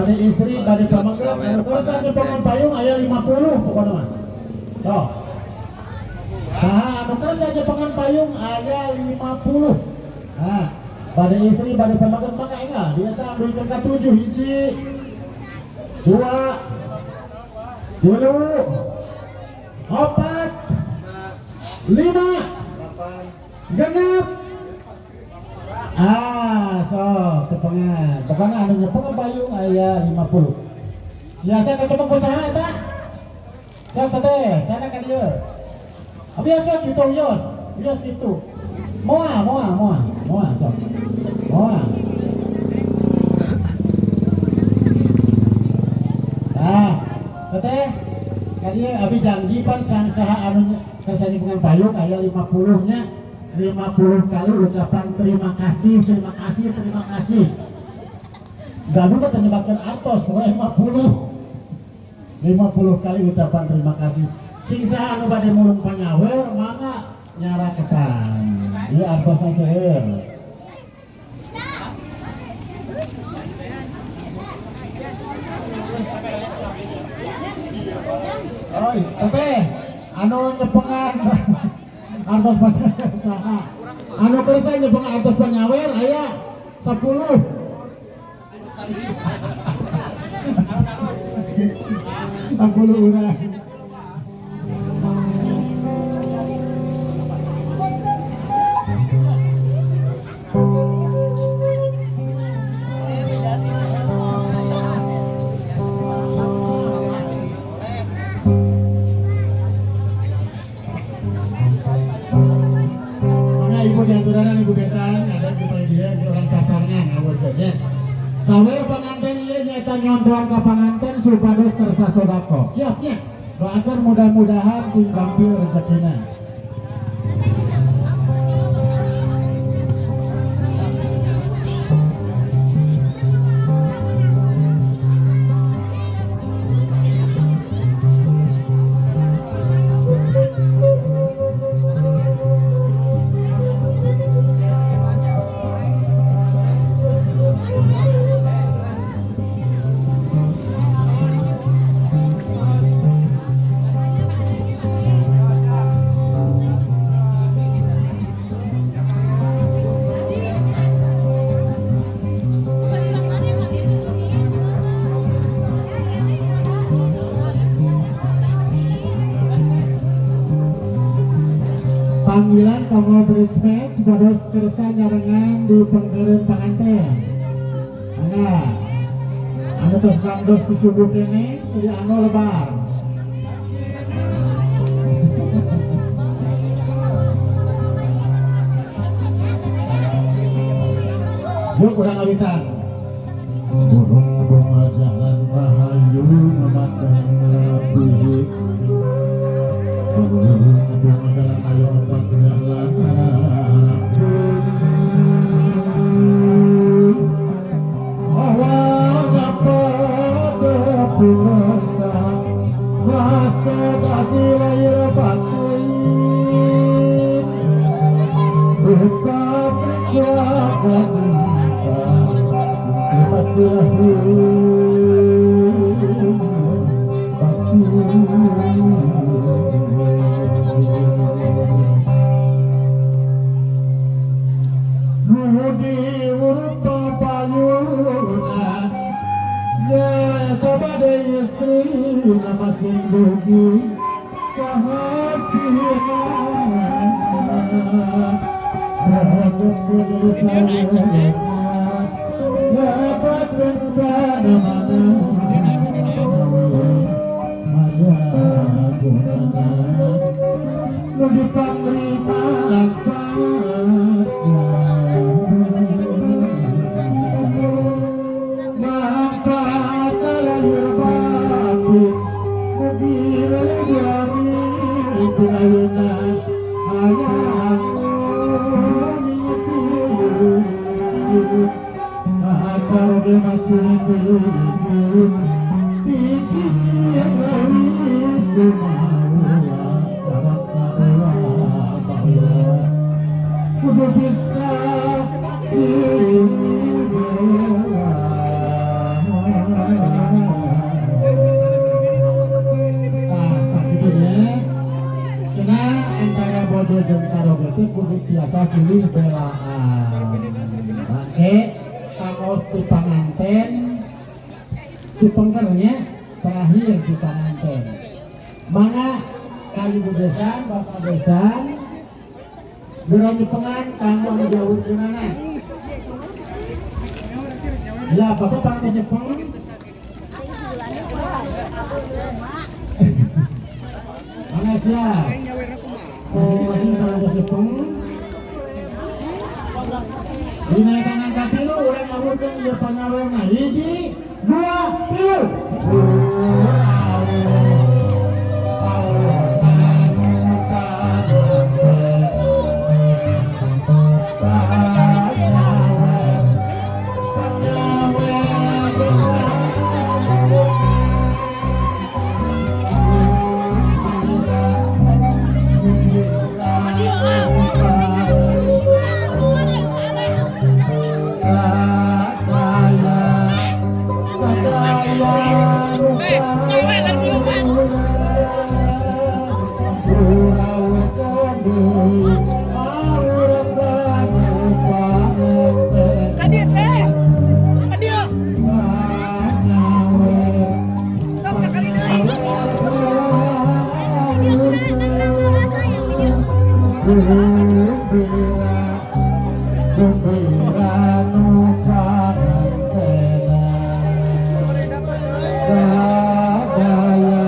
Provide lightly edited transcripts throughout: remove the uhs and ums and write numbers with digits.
Bade istri, bade Lanjut pameget, sawer anu kersa nyepengan panganten. payung aya 50 pokona mah. Toh. Saha anu kersa nyepengan payung aya 50. Nah, bade istri, bade pameget mangga enggal. Dia teh duikeun ka 7 hiji. 2 3 4 5 6. Ah, sok cepengan. Pokoknya anu nyepengan payung aya 50. Siasa kecepeng ku saha eta? Sok teteh, cana ka dieu. Abi asa kitu wios, wios kitu. Moal, moal, moal, moal sok. Moal. Nah, teteh, ka dieu abi janji pan sang saha anu kersa nyepengan payung aya 50 nya. 50 kali ucapan terima kasih, terima kasih, terima kasih. Gaduh mah nyebatkeun artos, pokoknya 50. 50 kali ucapan terima kasih. Sing saha anu bade mulung panyawer mangga nyaraketan. Ieu artosna seueur. Oi, teteh, anu nyepengan artos panyawer saha? Anu kersa nyepengan artos panyawer aya 10. 10 urang. Mangga ibu diaturanan ibu besan ada di paling dia di orang sasarnya ngawurkeun. Sawer panganten ieu nyaeta nyontohan ka panganten supados kersa sodako. Siapnya. Doakan mudah-mudahan sing gampil rezekina. Panggilan kanggo bridesmaid supados kersa nyarengan di pengkeureun panganten. Mangga. Anu tos dangdos disuguh kene teu anu lebar. Yuk urang awitan. Burung bunga jalan rahayu mematang rapi. Burung bunga jalan ayo mematang jalan rapi. Awalnya pada puasa basket hasil lahir batin. Buka teh kudu biasa silih belaan. Mangke kanggo ti panganten ti pengkernya, terakhir di panganten. Mangga ka ibu besan, bapak besan, geura nyepengan kanggo anu diawurkeunana. Ya, bapak parantos nyepeng. Mangga siap. Masing-masing parantos nyepeng. Dina tangan katilu urang ngawurkeun ieu panyawerna. Hiji, dua, tilu. Awur anu panganten. Panyawer, panyawer. Kadir teh. Kadir. Sok sakali deui. Gumbira nu pangantena, sadaya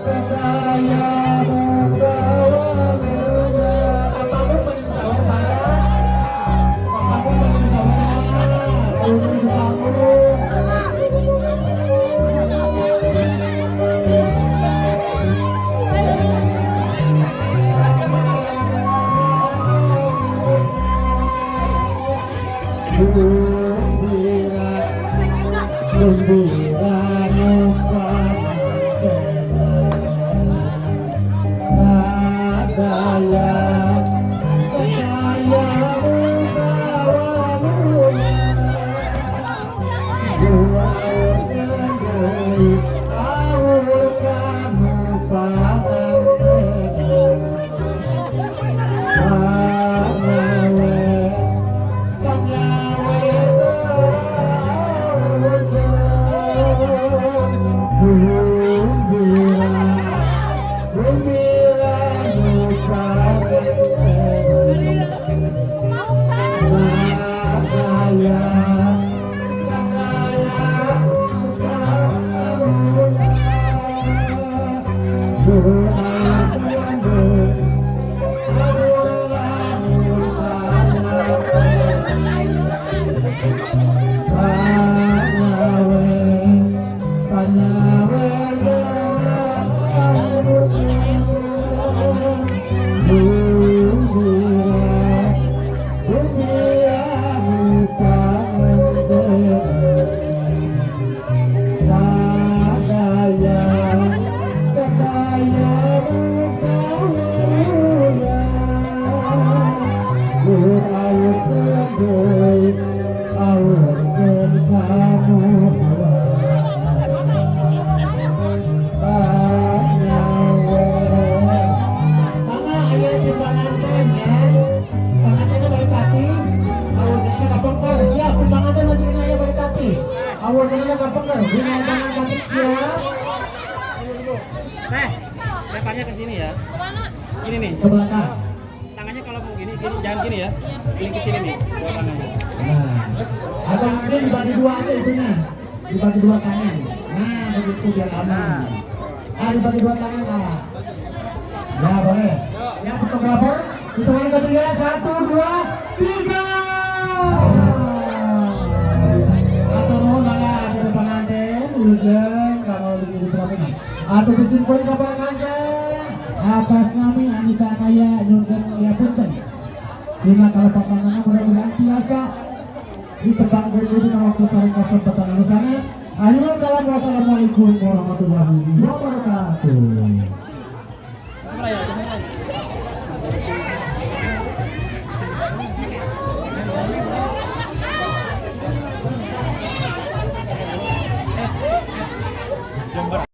sadaya muka waluya. Kapangun paling sawer para, kapangun paling sawer, kudu dibangun. Gumbira, gumbira nu pangantena, sadaya sadaya muka waluya. Awur kanu pangantena, panyawe panyawe terawurkeun. Gumbira, gumbira nu pangantena, sadaya sadaya muka waluya. Panyawe, panyawe gumbira, gumbira nu pangantena, sadaya sadaya muka waluya. Awurkeun deui, awurkeun kanu panyawe. Mangga aya di panganten ya. Pangantenna bari tati, awurkeunna ka pengker. Siap, di panganten masih aya bari tati. Awurkeunna ka pengker. Dina tangan kati siap. Teh, lemparnya ke sini ya. Gini nih. Ke belakang. Tangannya kalau mau gini, gini, jangan gini ya. Gini ke sini nih, bawa tangannya. Nah, atau mungkin dibagi dua aja itunya. Dibagi dua tangan. Nah, begitu biar aman. Ah, dibagi dua tangan ah. Ya, boleh. Yang fotografer, hitungan ketiga, 1, 2, 3. Atur nuhun mangga di pengantin, wilujeng kalau di fotografer. Atur disimpulin ka pengantin. Atas nami Anissa Kaya nyungkeun ya punten. Dina kalepatanana mudah-mudahan tiasa ditebang deui dina waktu sareng kasempatan anu sanes. Akhirul kalam, wassalamualaikum warahmatullahi wabarakatuh. Kamera ya, kamera.